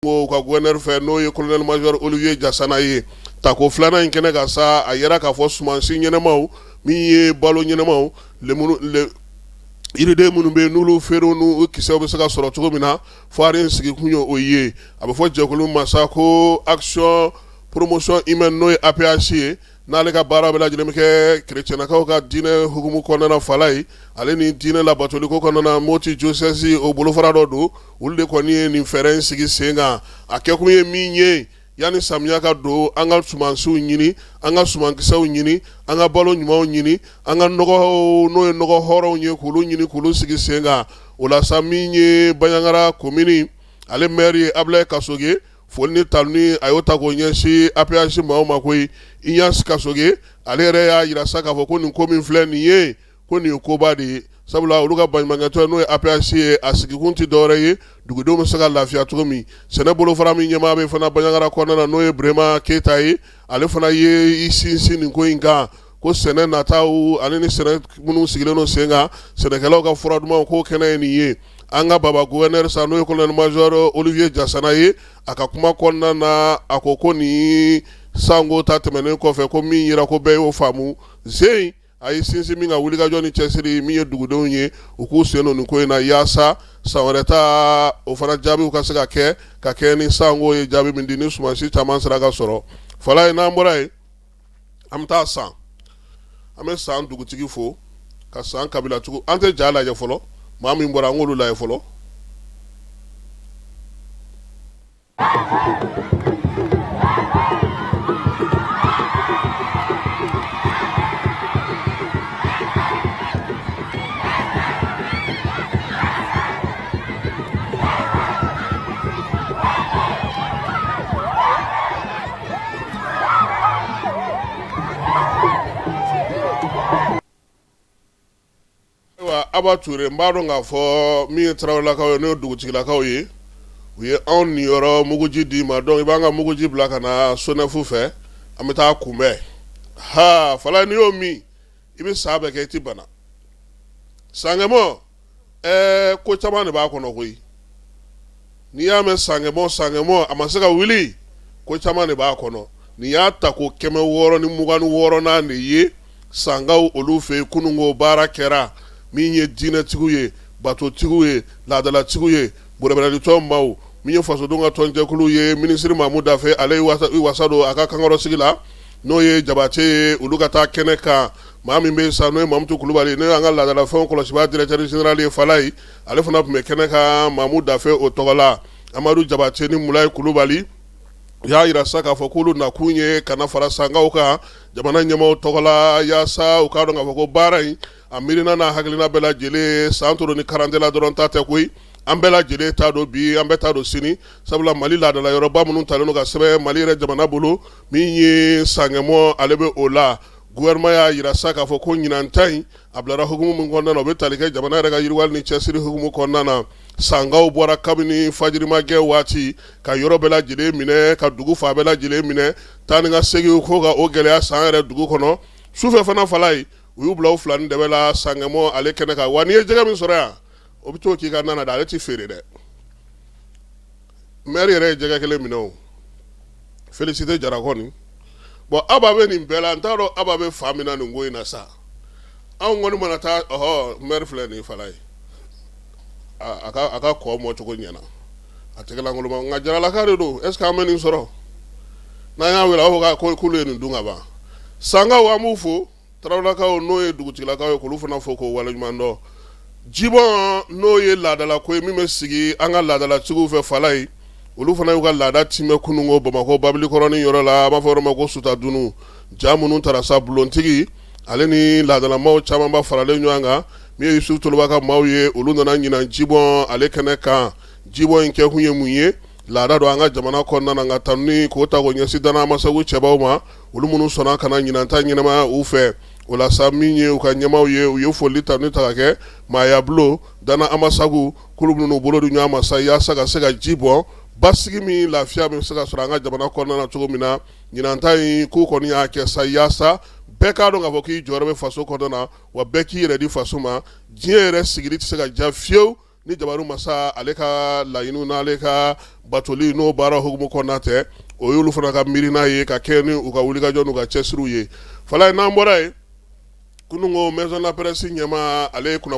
U ka gouverneur fɛ, n'o ye colonel major Olivier Jasana ye. Tako filanan in kɛnɛ kan sa, a yira k'a fɔ sumansi ɲɛnamaw, min ye balo ɲɛnamaw, yiriden minnu bɛ yen, n'olu feerew n'u kisɛw bɛ se ka sɔrɔ cogo min na, foire in sigikun ye o ye. A bɛ fɔ jɛkulu ma sa ko Action Promotion Humaine, n'o ye APH ye, n'ale ka baara bɛɛ lajɛlen bɛ kɛ kerecɛnakaw ka diinɛ hukumu kɔnɔna na. Falaye, ale ni diinɛ labatoli ko kɔnɔna na, Moti diocèse, o bolofara dɔ don. Olu de kɔni ye nin fɛɛrɛ in sigi sen kan. A kɛkun ye min ye, yanni samiya ka don, an ka sumansiw ɲini, an ka sumankisɛw ɲini, an ka balo ɲumanw ɲini, an ka nɔgɔ, n'o ye nɔgɔ hɔrɔnw ye, k'olu ɲini, k'olu sigi sen kan. O la sa, min ye Banjagara komini ale maire ye, Abulaye Kasoge, foli ni tanuni a y'o ta k'o ɲɛsin APH maaw ma koyi. Ignace Kasoge, ale yɛrɛ y'a jira sa k'a fɔ ko nin ko min filɛ nin ye, ko nin ye koba de ye, sabula olu ka baɲumankɛtɔn, n'o ye APH ye, a sigikun tɛ dɔwɛrɛ ye, dugudenw bɛ se ka lafiya cogo min. Sɛnɛ bolofara min ɲɛmaa bɛ fana Banjagara kɔnɔna na, n'o ye Burema Keyita ye, ale fana ye i sinsin nin ko in kan, ko sɛnɛ nataw ani ni sɛnɛ minnu sigilen don sen kan, sɛnɛkɛlaw ka fura dumanw, k'o kɛnɛ ye nin ye. An ka baba gouverneur sa, n'o ye colonel major Olivier Jasana ye, a ka kuma kɔnɔna na, a ko ko nin sanko ta tɛmɛnen kɔfɛ, ko min yira ko bɛɛ y'o faamu zen, a ye sinsin min ka wulikajɔ ni cɛsiri min ye dugudenw ye, u k'u sen don nin ko in na, yaasa san wɛrɛ ta, o fana jaabiw ka se ka kɛ ka kɛ ni sanko ye jaabi min di, ni sumansi caman sera ka sɔrɔ. Falaye, n'an bɔra yen, an bɛ taa San. An bɛ San dugutigi fo ka San kabilatigiw. An tɛ ja lajɛ fɔlɔ, maa min bɔra, an k'olu lajɛ fɔlɔ. Ayiwa, Aba Ture, n b'a dɔn k'a fɔ min ye tarawelelakaw ye, n'o ye dugutigilakaw ye, u ye anw niyɔrɔ muguji d'i ma. Donc i b'an ka muguji bila ka na SONEF fɛ, an bɛ taa kunbɛn. Ha Falaye, n'i y'o min, i bɛ san bɛɛ kɛ, i tɛ bana. Sankɛmɔ, ɛɛ ko caman de b'a kɔnɔ koyi. N'i y'a mɛn sankɛmɔ, sankɛmɔ, a ma se ka wuli, ko caman de b'a kɔnɔ. Nin y'a tako 626nan de ye Sankaw olu fɛ yen. Kununko baara kɛra. Min ye diinɛtigiw ye, batotigiw ye, laadalatigiw ye, bɔrɛbɛrɛlitɔn maaw, min ye fasodenw ka tɔnjɛkulu ye, minisiri Mamu Dafe, ale ye wasa don a ka kankɔrɔsigi la, n'o ye Jabate ye, olu ka taa kɛnɛ kan. Maa min bɛ sa, n'o ye Mamutu Kulubali, n'o y'an ka laadalafɛnw kɔlɔsibaa directeur général ye, Falaye, ale fana tun bɛ kɛnɛ kan Mamu Dafe o tɔgɔ la. Amadu Jabate ni Mulayi Kulubali y'a jira sa k'a fɔ k'olu nakun ye ka na fara Sankaw kan jamana ɲɛmaaw tɔgɔ la, yaasa u k'a dɔn k'a fɔ ko baara in, a miirina n'a hakilina bɛɛ lajɛlen, San Toro ni Karantela dɔrɔn ta tɛ koyi, an bɛɛ lajɛlen ta don bi, an bɛɛ ta don sini, sabula Mali laadala yɔrɔba minnu talen don ka sɛbɛn Mali yɛrɛ jamana bolo, min ye Sankɛmɔ, ale bɛ o la. Gouvernement y'a jira sa k'a fɔ ko ɲinan ta in, a bilara hukumu min kɔnɔna na, o bɛ tali kɛ jamana yɛrɛ ka yiriwali ni cɛsiri hukumu kɔnɔna na. Sankaw bɔra kabini fajirimagɛn waati ka yɔrɔ bɛɛ lajɛlen minɛ, ka dugu fan bɛɛ lajɛlen minɛ, taa ni ka segin ko ka o gɛlɛya San yɛrɛ dugu kɔnɔ. Sufɛ fana, Falaye, u y'u bila u fila ni dɛbɛ la Sankɛmɔ ale kɛnɛ kan. Wa n'i ye jɛgɛ min sɔrɔ yan, o bɛ t'o k'i ka na na dɛ, ale tɛ feere dɛ. Maire yɛrɛ ye jɛgɛ kelen minɛ o, Félicité Jara kɔni. Bon, Aba bɛ nin bɛɛ la, n t'a dɔn Aba bɛ fa min na nin ko in na sa. Anw kɔni mana taa, ɔhɔ, maire filɛ nin ye, Falaye, a ka kɔ mɔcogo ɲɛna, a tɛgɛlankoloma, nka Jaralaka de don. Est ce que an bɛ nin sɔrɔ? N'an y'a wele, a b'a fɔ k'olu ye nin dun ka ban. Sankaw, an b'u fo. Tarawelelakaw, n'o ye dugutigilakaw ye, k'olu fana fo k'o waleɲuman dɔn. Jibɔn, n'o ye laadalako ye min bɛ sigi an ka laadalatigiw fɛ, Falaye, olu fana y'u ka laada timɛ kununko Bamakɔ Babilikɔrɔnin yɔrɔ la, an b'a fɔ yɔrɔ ma ko Sutadunu. Ja minnu tara sa, bulontigi ale ni laadalamaw camanba faralen ɲɔgɔn kan, min ye Yusufu Toloba ka maaw ye, olu nana ɲinan jibɔn ale kɛnɛ kan. Jibɔn in kɛkun ye mun ye? Laada don an ka jamana kɔnɔna na, nka tanuni k'o ta k'o ɲɛsin Dana Amasagu cɛbaw ma, olu minnu sɔnna ka na ɲinan ta ɲɛnamaya u fɛ. O la sa, min ye u ka ɲɛmaaw ye, u ye foli tanuni ta ka kɛ maaya bulon Dana Amasagu, k'olu minnu bolo di ɲɔgɔn ma sa, yaasa ka se ka ji bɔn, basigi min, lafiya bɛ se ka sɔrɔ an ka jamana kɔnɔna na cogo min na. Ɲinan ta in, k'u kɔni y'a kɛ sa yaasa bɛɛ k'a dɔn k'a fɔ k'i jɔyɔrɔ bɛ faso kɔnɔna na, wa bɛɛ k'i yɛrɛ di faso ma. Diɲɛ yɛrɛ sigili tɛ se ka diya fiyewu. Ni Jabaru Masa ale ka laɲiniw n'ale ka batoli n'o baara hukumu kɔnɔna tɛ, o y'olu fana ka miirina ye ka kɛ ni u ka wulikajɔ n'u ka cɛsiriw ye. Falaye, n'an bɔra yen, kunun ko maison de la presse ɲɛmaa, ale ye kunnafoni